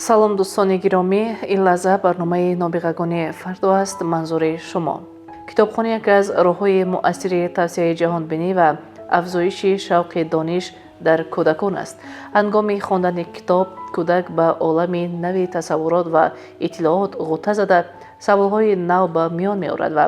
Салом, дӯстони гиромӣ! Ин лаҳза барномаи «Нобиғагони фардо» аст манзури шумо. Китобхонӣ яке аз роҳҳои муассири тавсеаи ҷаҳонбинӣ ва афзоиши шавқи дониш дар кӯдакон аст. Ҳангоми хондани китоб кӯдак ба олами нави тасаввурот ва иттилоот ғӯта зада, саволҳои нав ба миён меорад ва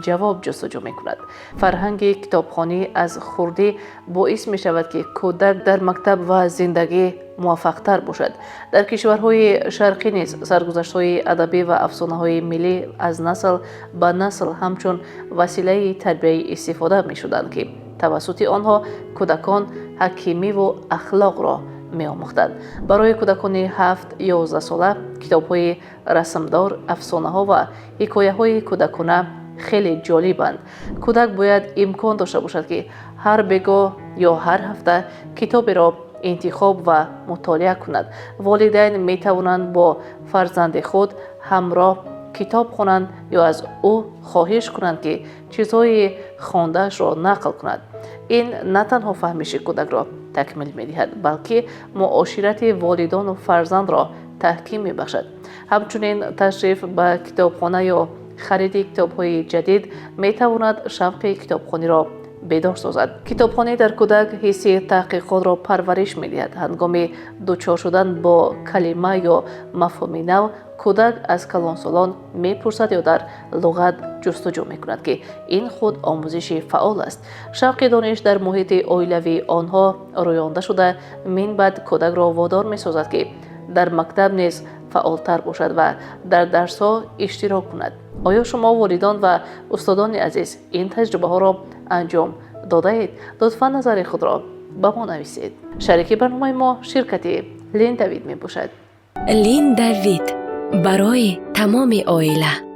ҷавоб ҷустуҷӯ мекунад. Фарҳанги китобхонӣ аз хурдӣ боис мешавад, ки кӯдак дар мактаб ва зиндагӣ муваффақтар бошад. Дар кишварҳои шарқӣ низ саргузаштҳои адабӣ ва афсонаҳои миллӣ аз насл ба насл ҳамчун василаи тарбиявӣ истифода мешуданд, ки тавассути онҳо кӯдакон ҳакимиву ахлоқро меомӯхтанд. Барои кӯдакони 7-11 сола китобҳои расмдор, афсонаҳо ва ҳикояҳои кӯдакона хеле ҷолибанд. Кӯдак бояд имкон дошта бошад, ки ҳар бегоҳ ё ҳар ҳафта китоберо интихоб ва мутолиа кунад. Волидайн метавонанд бо фарзанди худ ҳамроҳ китоб хонанд ё аз ӯ хоҳиш кунанд, ки чизҳои хондаашро нақл кунад. Ин на танҳо фаҳмиши кӯдакро такмил медиҳад, балки муоширати волидону фарзандро таҳким мебахшад. Ҳамчунин ташриф ба китобхона ё хариди китобҳои ҷадид метавонад шавқи китобхониро бедор созад. Китобхонӣ дар кӯдак ҳисси таҳқиқотро парвариш медиҳад. Ҳангоми дучор шудан бо калима ё мафҳуми нав кӯдак аз калонсолон мепурсад ё дар луғат ҷустуҷӯ мекунад, ки ин худ омӯзиши фаъол аст. Шавқи дониш дар муҳити оилавии онҳо рӯёнда шуда, минбаъд кӯдакро водор месозад, ки дар мактаб низ фаъолтар бошад ва дар дарсҳо иштирок кунад. Оё шумо, волидон ва устодони азиз, ин таҷрибаҳоро анҷом додаед? Лутфан назари худро ба мо нависед. Шарики барномаи мо ширкати «Линдавид» мебошад. «Линдавид» барои тамоми оила.